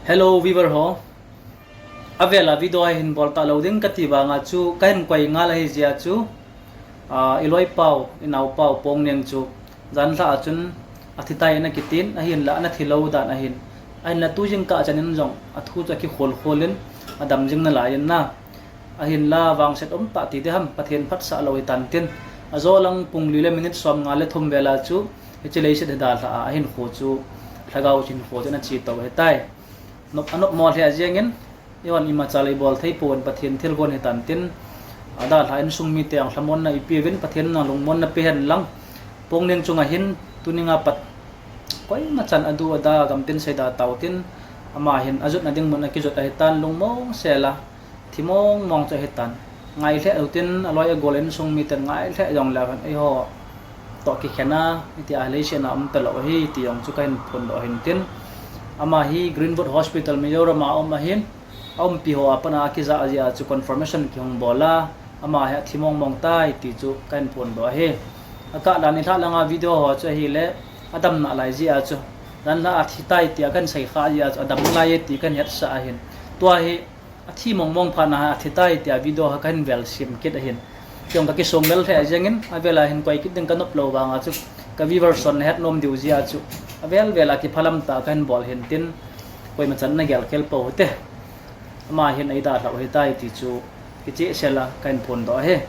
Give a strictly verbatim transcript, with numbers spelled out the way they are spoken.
Hello viewer ho. Avela video hi hin bol talou ding kati vanga chu kahin koi ngal ahi jeh a chu, ah, iloipau, inaopau Pongneng chu janlhah a chun athitai ana kitin, ahinla ana thilou dan ahin. Ahinla tujingkah chan in jong athu chu akikhol khol in, adam jing nalai in na. Ahinla vangset umtah ti ding ham, Pathen phatsah lou hitan tin. Ajo lang pung li le minute som nga le thum vela chu hiche leiset hi dalhah a ahinkho chu, lhagao hinkho chu ana chetou ahitai. Nop, anopmo lheh jengin, eihon imacha ibol thei pouvin, Pathen thilgon hitan tin. Adalhah insung mite jong lhamonna ipeuvin, Pathen in jong lungmonna pe hen lang. Pongneng chunga hin tuninga pat koimachan adu ada gamtin seida tautin, ama hin ajotna ding mun akijot ahitan, lungmong sela, thi mong mong chu ahitan. Ngai lheh utin, aloi agol insung miten ngai lheh jongleu hen, eiho toh kikhen a, itia leiset a um talou ahi ti jong chu kahin phondoh ahin tin. Ama hi Greenwood Hospital Mizoram a um ahin, aumpi ho a pat a akijah jeh a chu confirmation kihung bol a, ama hi athi mong mong tai ti chu kahin phondoh ahi. Akah dan nilhah langa video ho chu ahile, adam nalai jeh a chu, janlhah a athitai tia kahin seikhah jeh a chu adam nalai e ti kahin hetsah ahin. Tua hi athi mong mong phat na athitai tia video hi kahin vel sem kit ahin. Chujong kakisong lel lheh jengin, avela hin koi kit ding kanop lou vanga chu, ka viewers hon nahet nom diu jeh a chu, avel vel a kiphalam tah kahin bol ahin tin, koimachan nagel khel pou hite. Ama hin eidalhah u ahitai ti chu kichehsel a kahin phondoh ahi.